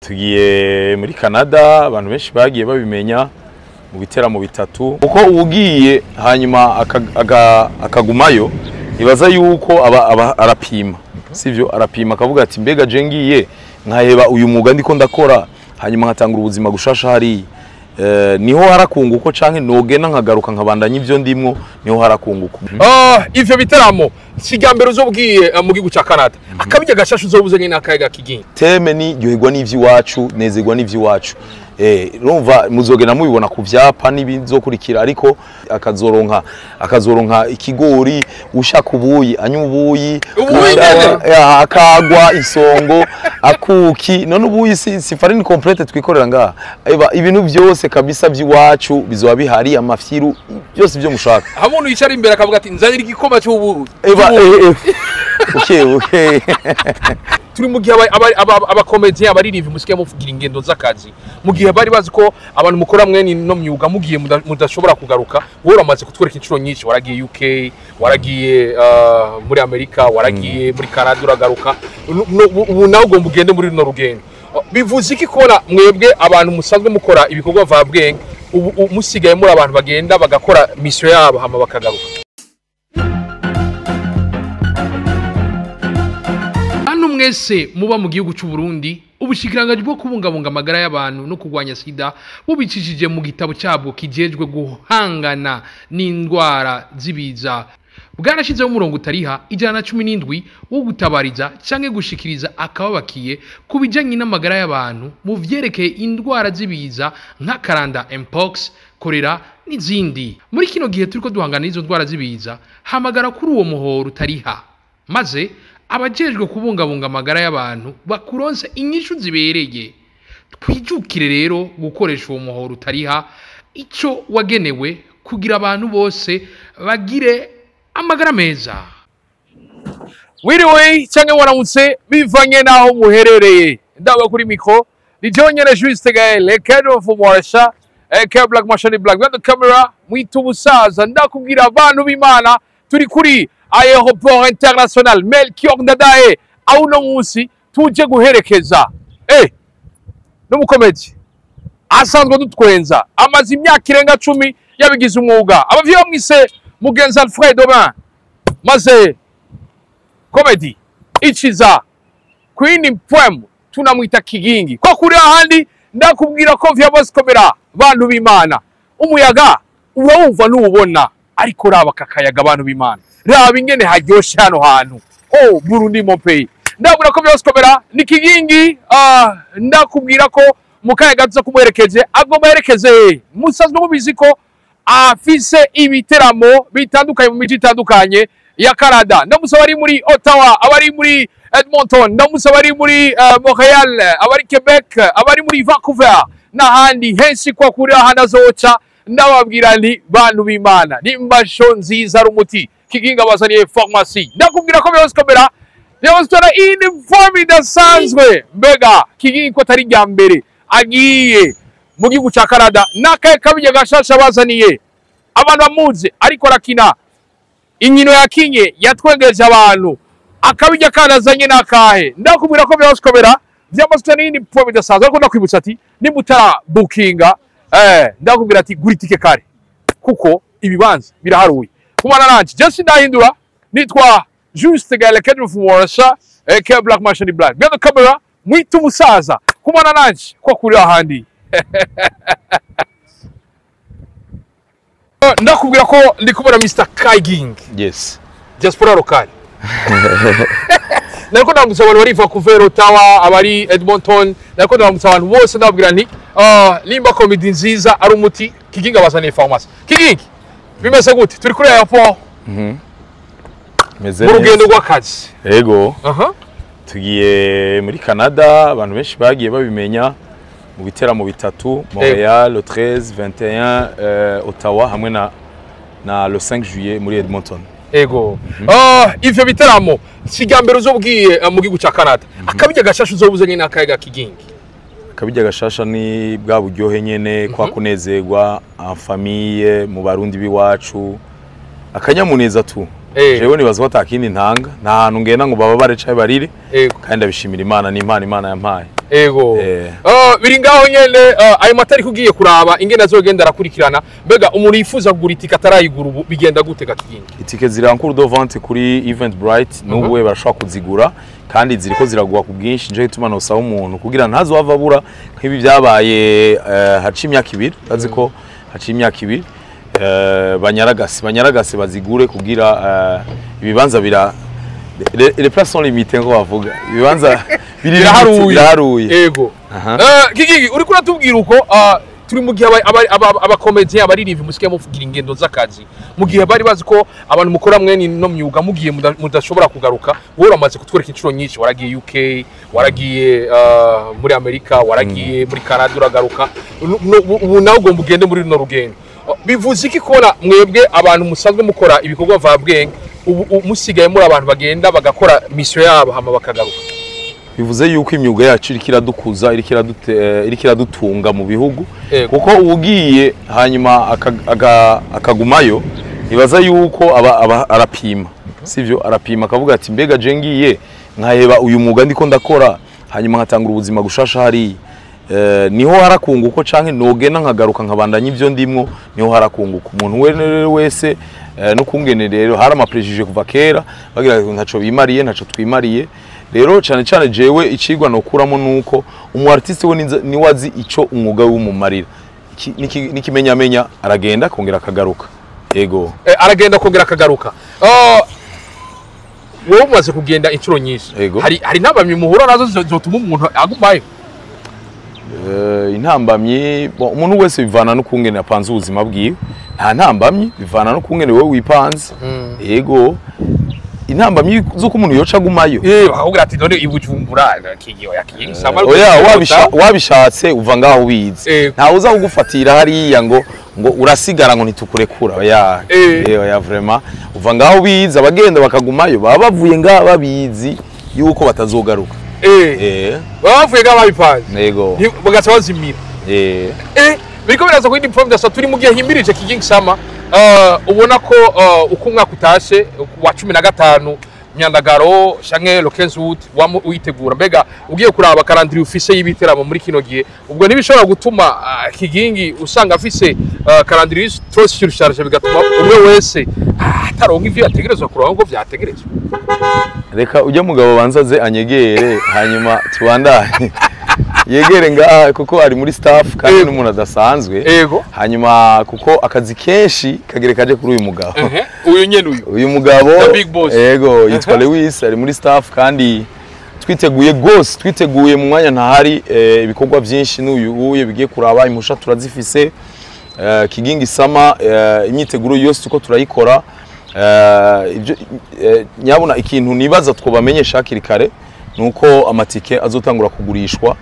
Tugiye muri Canada, abantu benshi bagiye babimenya mu biteramo bitatu, kuko ugiye hanyuma akagumayo ibaza yuko aba arapima, sivyo? Arapima akavuga ati mbega je ngiye nkaheba uyu mwuga ndiko ndakora hanyuma nkatangura ubuzima gushasha hariya, niho harakunguko canke nogena nkagaruka nkabandanya ivyo ndimwo, niho harakunguko. Ivyo biteramo si irya mbere uzobwiye mu gihugu ca Canada. Akabirya gashasha uzobuze nyene akayaga Kigingi. Thème ni ryoherwa n'ivy'iwacu, nezerwa n'ivy'iwacu. Urumva muzogenda mubibona ku vyapa n'ibizokurikira, ariko akazoronka ikigori, ushaka ubuyi anywa ubuyi, Ubuyi nyene? Akagwa isongo akuki. None ubuyi si farine complète twikorera ngaha? Eba, ibintu byose kabisa by'iwacu bizoba bihari, amafyiru byose ibyo mushaka. Aho umuntu yicara imbere akavuga ati nzanira igikoma cy'ubuyi. Eba, okay. Turi mu gihe aba comédiens, abaririmbyi musigaye muvugira ingendo z'akazi, mu gihe bari bazi ko abantu mukora mwene no myuga mugiye mudashobora kugaruka. Wowe uramaze kutwereka inshuro nyinshi, waragiye UK, waragiye muri Amerika, waragiye muri Canada, uragaruka. Ubu nawe ugomba ugende muri runo rugendo. Bivuze iki kubona mwebwe abantu musanzwe mukora ibikorwa mvabwenge ubu musigaye muri abantu bagenda bagakora mission yabo hama bakagaruka? Hano mwese muba mu gihugu cy'u Burundi, ubushikiranganji bwo kubungabunga amagara y'abantu no kurwanya sida bubicishije mu gitabo cyabwo kijejwe guhangana n'indwara z'ibiza bwarashyizeho umurongo utariha 117 wo gutabariza canke gushikiriza akababakiye ku bijanye n'amagara y'abantu mu vyerekeye indwara z'ibiza nk'akaranda, mpox, kolera n'izindi. Muri kino gihe turiko duhangana n'izo ndwara z'ibiza, hamagara kuri uwo muhoro utariha maze abajejwe kubungabunga amagara y'abantu bakuronse inyishu zibereye. Twijukire rero gukoresha uwo muhoro utariha ico wagenewe kugira abantu bose bagire amagara meza. Wiriwe cyangwa waramutse bivanye naho muherereye. Ndaba kuri micro ni jewe nyene Juste Gaël, Head of Moresha, aka Black Machine Black. Behind the camera mwita umusaza. Ndakubwira abantu b'Imana, turi kuri Aéroport International Melchior Ndadaye, aho uno munsi tuje guherekeza n'umukomedi asanzwe dutwenza, amaze imyaka irenga 10 yabigize umwuga. Abavyeyi bamwise Mugenzi Alfred Aubin, maze comedy ichiza Queen Poem tunamwita Kigingi. Ko kuri ahandi ndakubwira ko vyamaze komera, bantu b'Imana. Umuyaga urawumva n'ubona, ariko raba kakayaga, abantu b'Imana, raba ingene haryoshe hano hantu. Oh Burundi mon pays. Ndabwira ko vyamaze komera ni Kigingi. Ndakubwira ko mukayaga tuza kumuherekeje, agomba yerekeze. Musanzwe mubizi ko afise ibiteramo bitandukanye mu miji itandukanye ya Canada. Ndamusaba ari muri Ottawa, abari muri Edmonton, ndamusaba ari muri Montreal, abari Quebec, abari muri Vancouver n'ahandi henshi kwa kuri ahandi azoca. Ndababwira nti bantu b'Imana, nimba show nziza ari umuti, Kigingi abazaniye pharmacie. Ndakubwira ko byose komera byose ini forme idasanzwe. Mbega Kigingi ko atari irya mbere agiye mu gihugu ca Canada, n'akahe kabirya gashasha bazaniye? Abantu bamuzi ariko arakina inkino yakinye yatwengeje abantu, akabirya kanazanye n'akahe? Ndakubwira ko byose komera byamaze n'indi forme idasanzwe. Ariko ndakwibutsa ati nimba utara bookinga, ndakubwira ati gura itike kare kuko ibibanza biraharuye. Kumana nanje je sindahindura, nitwa Juste Gaël Kedru Fuwarasha, aka Black Machine Black. Behind the camera mwita umusaza. Kumana nanje ko kuri ahandi. Ndakubwira ko ndi kubona Mr Kigingi. Yes. Diaspora locale. Nariko ndamutsa abantu bari Vancouver, Ottawa, abari Edmonton, nariko ndamutsa abantu bose, ndababwira nti nimba comedy nziza ari umuti, Kigingi abazaniye pharmacie. Kigingi, bimeze gute? Turi kuri airport Meze mu rugendo neza. rw'akazi. Ego. Tugiye muri Canada, abantu benshi bagiye babimenya mu biteramo bitatu: Montreal le 13, 21, Ottawa hamwe na le 5 juillet muri Edmonton. Ego. Ivyo biteramo si irya mbere uzobwiye mu gihugu ca Canada. Akabirya gashasha uzobuze nyene akayaga Kigingi. Akabirya gashasha ni bwa buryohe nyene, kwa kunezerwa en famille mu Barundi b'iwacu, akanyamuneza tu. Jewe nibaza ko atakindi ntanga, nta hantu ngenda ngo bababare canke barire, kandi ndabishimira Imana, ni impano Imana yampaye. Ego. Eh. Biri ngaho nyene, ayo matariki ugiye kuraba ingene azogenda arakurikirana. Mbega umuntu yifuza kugura itike atarayigura ubu bigenda gute, Gakigingi? Itike ziri en cours de vente kuri Eventbrite n'ubu barashobora kuzigura kandi ziriko ziragwa ku bwinshi. Nico gituma nosaba umuntu kugira ntazohava abura nk'ibi byabaye haciye imyaka 2, urazi ko haciye imyaka 2. Banyaragase bazigure kugira ibibanza bira les places sont limitées, ngo bavuga ibibanza biri Biraharuye. Biraharuye. Ego. Aha. Kigingi, uriko uratubwira uko turi mu gihe aba comédiens, abaririmbyi musigaye muvugira ingendo z'akazi, mu gihe bari bazi ko abantu mukora mwene no myuga mugiye mudashobora kugaruka. Wowe uramaze kutwereka inshuro nyinshi, waragiye UK, waragiye muri Amerika, waragiye muri Canada, uragaruka. Ubu nawe ugomba ugende muri runo rugendo. Bivuze iki kubona mwebwe abantu musanzwe mukora ibikorwa mvabwenge ubu musigaye muri abantu bagenda bagakora mission yabo hama bakagaruka? Bivuze yuko imyuga yacu iriko iradukuza, iriko iradutunga mu bihugu. Kuko ugiye hanyuma akagumayo, ibaza yuko aba arapima, sivyo? Arapima akavuga ati: "Mbega je ngiye nkaheba uyu mwuga ndiko ndakora, hanyuma nkatangura ubuzima gushasha hariya, niho harakunguko, canke nogenda nkagaruka nkabandanya ivyo ndimwo, niho harakunguka?" Umuntu we wese no kungene rero hari ama préjugés kuva kera bagira ngo ntaco bimariye, ntaco twimariye. Rero cyane cyane jewe icigwa nokuramo nuko umu artiste we niwe azi ico umwuga w'umumarira. N'ikimenyamenya aragenda kongera akagaruka. Yego. Aragenda kongera akagaruka. Wowe umaze kugenda inshuro nyinshi. Yego. Hari intambamyi muhura nazo zotuma umuntu agumayo? Intambamyi, bon, umuntu wese bivana n'ukungene apanze ubuzima bwiwe. Nta ntambamyi, bivana n'ukungene wewe wipanze. Yego, intambamyi z'uko umuntu yoca agumayo? Bakakubwira ati: "None i Bujumbura kigiye yakiye sama." Oya, wabishatse uva ngaho ubizi. Ntawe uza kugufatira hariya ngo urasigara, ngo ntitukurekura, oya. Oya, vraiment uva ngaho ubizi. Abagenda bakagumayo baba bavuye ngaho babizi yuko batazogaruka. Baba bavuye ngaho babipanze. Yego. Bagaca bazimira. Biriko biraza kuri diplôme dasa. Turi mu gihe himirije Kigingi Summer. Ubona ko uko umwaka utashe wa 15 Myandagaro canke le 15 août wamu uyitegura. Mbega ugiye kuraba calendrier ufise y'ibiteramo muri kino gihe, ubwo ntibishobora gutuma Kigingi usanga afise calendrier trop surchargé, bigatuma umwe wese ataronka ivyo yategerezwa kuronka ngo vyategerezwa? Reka ujya mugabo banza aze anyegere, hanyuma tubandanye. Yegere ngaha kuko ari muri staff kandi n'umuntu adasanzwe. Hanyuma kuko akazi kenshi kagere kaje kuri uyu mugabo. Uyu nyene uyu. Uyu mugabo. The big boss. Yego, yitwa Lewis, ari muri staff kandi twiteguye gose, twiteguye mu mwanya ntahari ibikorwa byinshi n'uyu uye bigiye kuraba. Impusha turazifise. Kigingi Summer, imyiteguro yose tuko turayikora. Ibyo nyabona ikintu nibaza twobamenyesha hakiri kare nuko amatike azotangura kugurishwa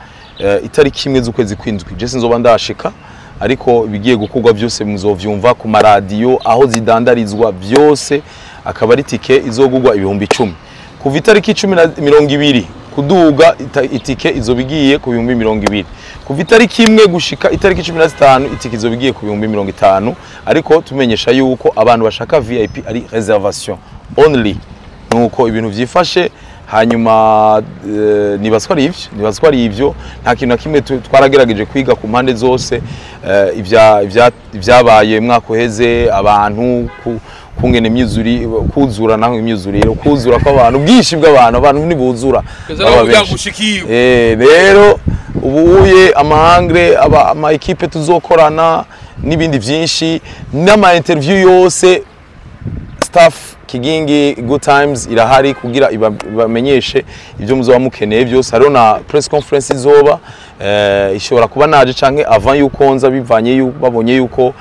itariki 1 z'ukwezi kw'indwi. Je sinzoba ndashika, ariko ibigiye gukorwa byose muzovyumva ku maradiyo aho zidandarizwa byose. Akaba ari tike izogurwa 10,000. Kuva itariki 10 na 20 kuduga, itike izoba igiye ku 20,000. Kuva itariki 1 gushika itariki 15, itike izoba igiye ku 50,000. Ariko tumenyesha yuko abantu bashaka VIP ari reservation only. Nuko ibintu vyifashe. Hanyuma nibaza ko ari ivyo, nibaza ko ari ivyo. Nta kintu na kimwe, twaragerageje kwiga ku mpande zose ibyabaye mwaka uheze, abantu kungene imyuzuri kuzura, naho imyuzuriro kuzura kw'abantu, bwinshi bw'abantu, abantu ntibuzura, baba benshi. Rero ubu uye amahangre aba ama équipe tuzokorana n'ibindi byinshi n'ama interview yose, staff Kigingi Good Times irahari kugira ibamenyeshe ibyo muzoba mukeneye byose. Hariho na press conference izoba, ishobora kuba naje canke avant yuko nza, bivanye yuko babonye yuko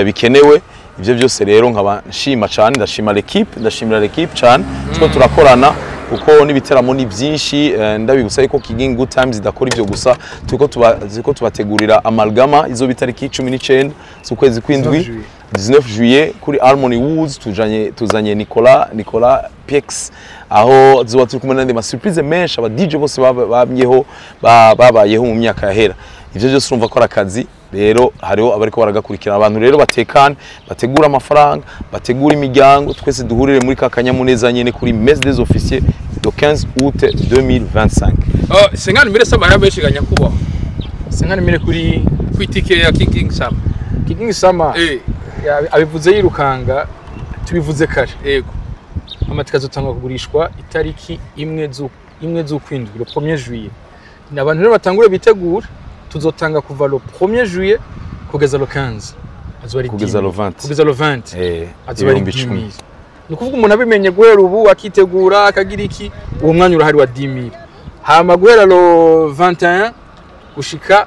bikenewe. Ibyo byose rero nkaba nshima cyane, ndashima l'équipe, ndashimira l'équipe cyane two turakorana, kuko n'ibiteramo ni byinshi. Ndabibutsa yuko Kigingi Good Times idakora ibyo gusa, turiko tubategurira amalgama izo bitariki 19 z'ukwezi kw'indwi, 19 juillet, kuri Harmony Woods. Tuzanye Nicolas Piex, aho tuzoba turi kumwe n'andi ma surprise menshi, aba DJ bose bamyeho babayeho mu myaka yahera. Ivyo byose urumva ko ari akazi. Rero hariho abariko baragakurikirana. Abantu rero batekane, bategura amafaranga, bategura imiryango, twese duhurire muri ka kanyamuneza nyene kuri Mess des Officiers de le 15 août 2025. 50 mille s'amahera menshi ga nyakubahwa. 50 mille kuri Kw'itike ya Kigingi Summer. Kigingi Summer? Abivuze yirukanga, tubivuze kare. Amatike azotangwa kugurishwa itariki 1 z'ukwindwi, le 1er juillet. Ni abantu rero batangure bitegura, tuzotanga kuva le 1er juillet kugeza le 15, azoba ari Kugeza 10 le 20. Kugeza le 20. Azoba ari 10.000. 10.000. Ni ukuvuga umuntu abimenye guhera ubu akitegura akagira iki, uwo mwanya urahari wa 10.000. Hama guhera le 21 gushika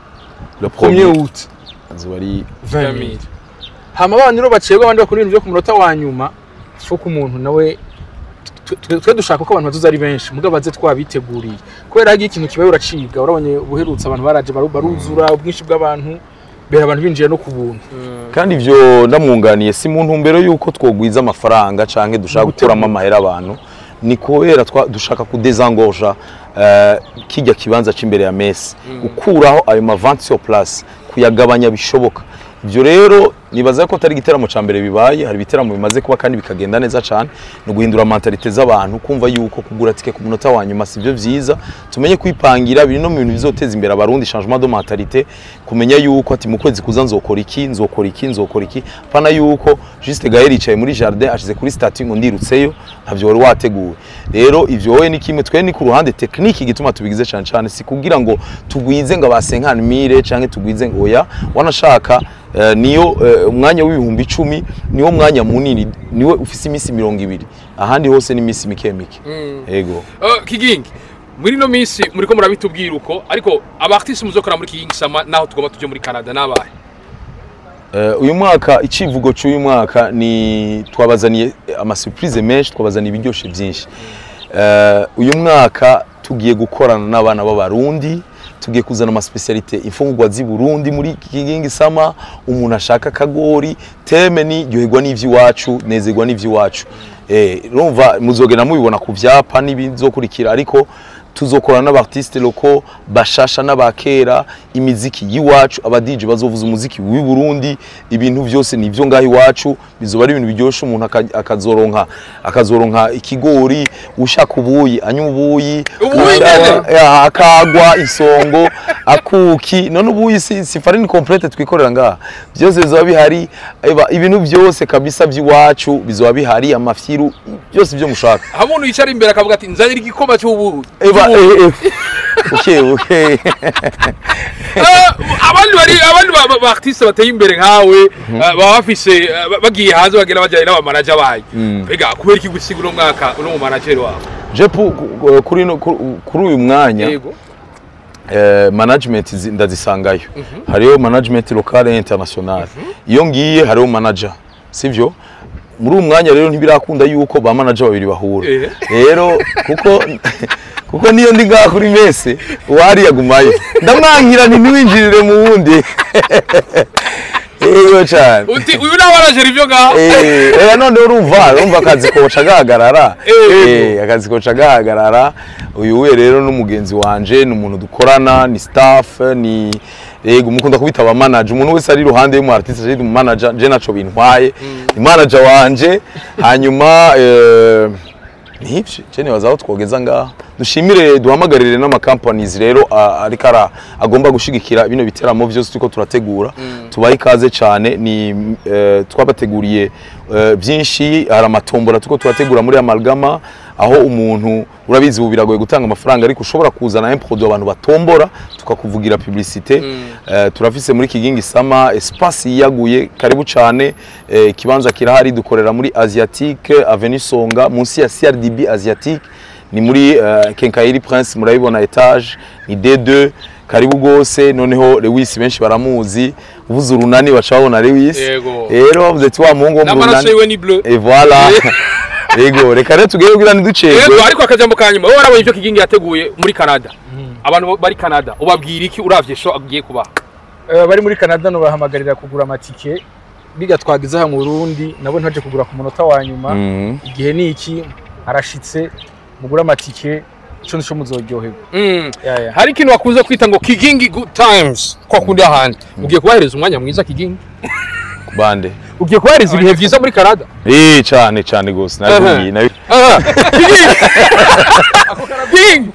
Le 1er premier août, azoba ari 20.000. Hama abandi rero bacerwa, abandi bakora ibintu byo ku munota wa nyuma, faut ko umuntu nawe twe dushaka ko abantu bazoza ari benshi, mugabo baze twabiteguriye, kubera hagiye ikintu kibaye uraciga. Urabonye ubuherutse abantu baraje baruzura, ubwinshi bw'abantu bera abantu binjiye no ku buntu. Kandi ivyo ndamwunganiye, si mu ntumbero yuko twogwiza amafaranga canke dushaka gukuramo amahera abantu, ni kubera dushaka kudésengorger kijya kibanza c'imbere ya messe, gukuraho ayo ma vente sur place, kuyagabanya bishoboka. Ivyo rero nibaza ko atari igiteramo ca mbere bibaye, hari ibiteramo bimaze kuba kandi bikagenda neza cane. Ni guhindura mentalité z'abantu, kumva yuko kugura tike ku munota wa nyuma sivyo vyiza, tumenye kwipangira. Biri no mu bintu bizoteza imbere abarundi, changement de mentalité, kumenya yuko ati mu kwezi kuza nzokora iki, nzokora iki, nzokora iki, pana yuko juste Gaël yicaye muri jardin ashize kuri statut ngo ndirutseyo, ntavyo wari wateguwe. Rero ivyo wowe ni kimwe, twe ni ku ruhande technique igituma tubigize cane cane si kugira ngo tugwize ngo aba 50 000 canke tugwize ngo oya, wanashaka niyo umwanya w'10.000 niwo mwanya munini, niwe ufise iminsi 20, ahandi hose ni iminsi mike mike. Yego. Kigingi, muri no minsi muriko murabitubwira uko, ariko aba artiste muzokora muri Kigingi Summer naho tugomba tuje muri Canada nabahe? Uyu mwaka, icivugo cy'uyu mwaka ni twabazaniye ama surprise menshi, twabazaniye ibiryoshe byinshi. Uyu mwaka tugiye gukorana n'abana b'abarundi, tugiye kuzana ama spécialité, imfungurwa z'i Burundi muri Kigingi Summer. Umuntu ashaka akagori, thème ni ryoherwa n'ivy'iwacu, nezerwa n'ivy'iwacu. Urumva muzogenda mubibona ku vyapa n'ibizokurikira, ariko tuzokorana n'aba artiste locaux bashasha n'abakera, imiziki y'iwacu, aba DJ bazovuza umuziki w'i Burundi, ibintu vyose nivyo ngaho iwacu, bizoba ari ibintu biryoshe. Umuntu akazoronka ikigori, ushaka ubuyi anywa ubuyi. Ubuyi nyene? Ya, akagwa isongo akuki. None ubuyi si farine complète twikorera ngaha? Byose bizoba bihari. Eba, ibintu byose kabisa by'iwacu bizoba bihari, amafyiru, byose byo mushaka. Aho umuntu yicara imbere akavuga ati nzanira igikoma cy'ubu. Eba, okay. Abandi bari abandi ba artiste bateye imbere nkawe, baba bafise bagiye hanze bagenda bajyanye n'aba manager bayo. Mbega kubera iki gusiga uno mwaka uno mu manager wawe? Je kuri kuri uyu mwanya management ndazisangayo, hariho management locale et internationale. Iyo ngiye hariho manager, sivyo? Muri uyu mwanya rero ntibirakunda yuko ba manager babiri bahura. Rero kuko niyo ndi ngaha kuri messe, uwari yagumayo ndamwankira nti ntiwinjirire mu wundi. Yego cyane. Uti uyu nawe arajera ivyo ngaho. None urumva akazi koca gahagarara. Akazi koca gahagarara. Uyu we rero n'umugenzi wanje, ni umuntu dukorana, ni staff, ni yego mukunda kubita aba manager. Umuntu wese ari iruhande y'umu artiste ari mu manager, je naco bintwaye. Ni manager wanje. Hanyuma nivyo, je nibaza aho twogeza ngaha. Dushimire, duhamagarire n'ama companies rero ariko agomba gushigikira bino biteramo vyose turiko turategura. Tubahe ikaze cyane. Ni twabateguriye byinshi. Hari amatombora turiko turategura muri Amalgama, aho umuntu, urabizi ubu biragoye gutanga amafaranga, ariko ushobora kuzana un produit abantu batombora tukakuvugira publicité. Turafise muri Kigingi Summer espace yiyaguye, karibu cyane. Ikibanza kirahari, dukorera muri Asiatique, Avenue Songa, munsi ya CRDB Asiatique, ni muri Quincaillerie Prince, murabibona étage ni D2. Karibu gose. Noneho Lewis benshi baramuzi, uvuze urunani baca babona Lewis. Rero bavuze ati wa muhungu wo mu N'amaraso runani. yiwe ni bleu. Et voilà. Yego, reka rero tugere kugira ntiducegwe. Yego, ariko akajambo ka nyuma, wowe warabonye ivyo Kigingi yateguye muri Canada. Abantu bari Canada ubabwira iki uravye show agiye kubaha? Bari muri Canada no bahamagarira kugura amatike biga twagize aha mu Burundi, nabo ntaje kugura ku munota wa nyuma. Igihe ni iki, arashitse, mugura amatike, ico nico muzoryoherwa. Ya. Hari ikintu bakunze kwita ngo Kigingi good times, kwa kundi ahandi ugiye kubahereza umwanya mwiza, Kigingi. Bande? Ugiye kubahereza ibihe vyiza muri Canada. Eh, cyane cyane gose, nabibwiye Kigingi,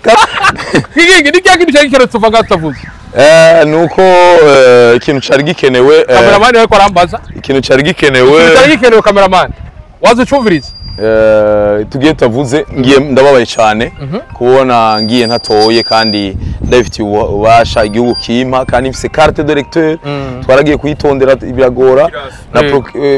Kigingi, ni kya kintu cyari gikenewe tuva ngaho tutavuze? Nuko ikintu cari gikenewe Kameramani ariko arambaza. Ikintu cari gikenewe. Ikintu cyari gikenewe, kameramani waza ucumviriza. Tugiye tutavuze, ngiye ndababaye cyane kubona ngiye ntatoye kandi ndabifitiye ububasha igihugu kimpa, kandi mfise carte d'électeur. Twaragiye kuyitondera biragora na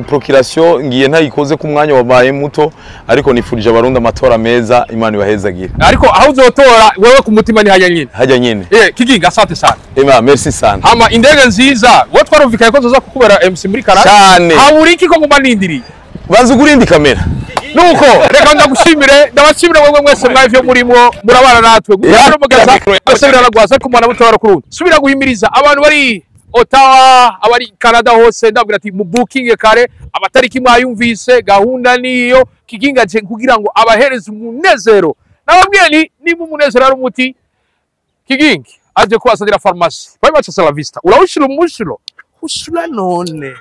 procuration ngiye ntayikoze ku mwanya wabaye muto, ariko nifurije Abarundi amatora meza, Imana ibahezagire. Ariko aho uzotora wewe ku mutima ni hajya nyine? Hajya nyine. Kigingi, asante sana. Ema, merci sana. Hama indege nziza, wowe twarumvikanye ko tuza kukubera MC muri Canada. Cyane. Habura iki ko nguma nindiriye? Banza ugure indi kamera. Nuko reka ndagushimire, ndabashimire mwebwe mwese mwavyo murimwo murabana natwe Ya. mugaza asubira aragwaza, ariko umwana muto barakurundi subira guhimiriza abantu bari Ottawa, abari Canada hose, ndabwira ati mu booking kare amatariki mwayumvise, gahunda niyo Kiginga je kugira ngo abahereze umunezero. Nababwiye ni niba umunezero ari umuti, Kigingi aje kubasanira farumasi bari baca la vista urawushira umushiro usura none.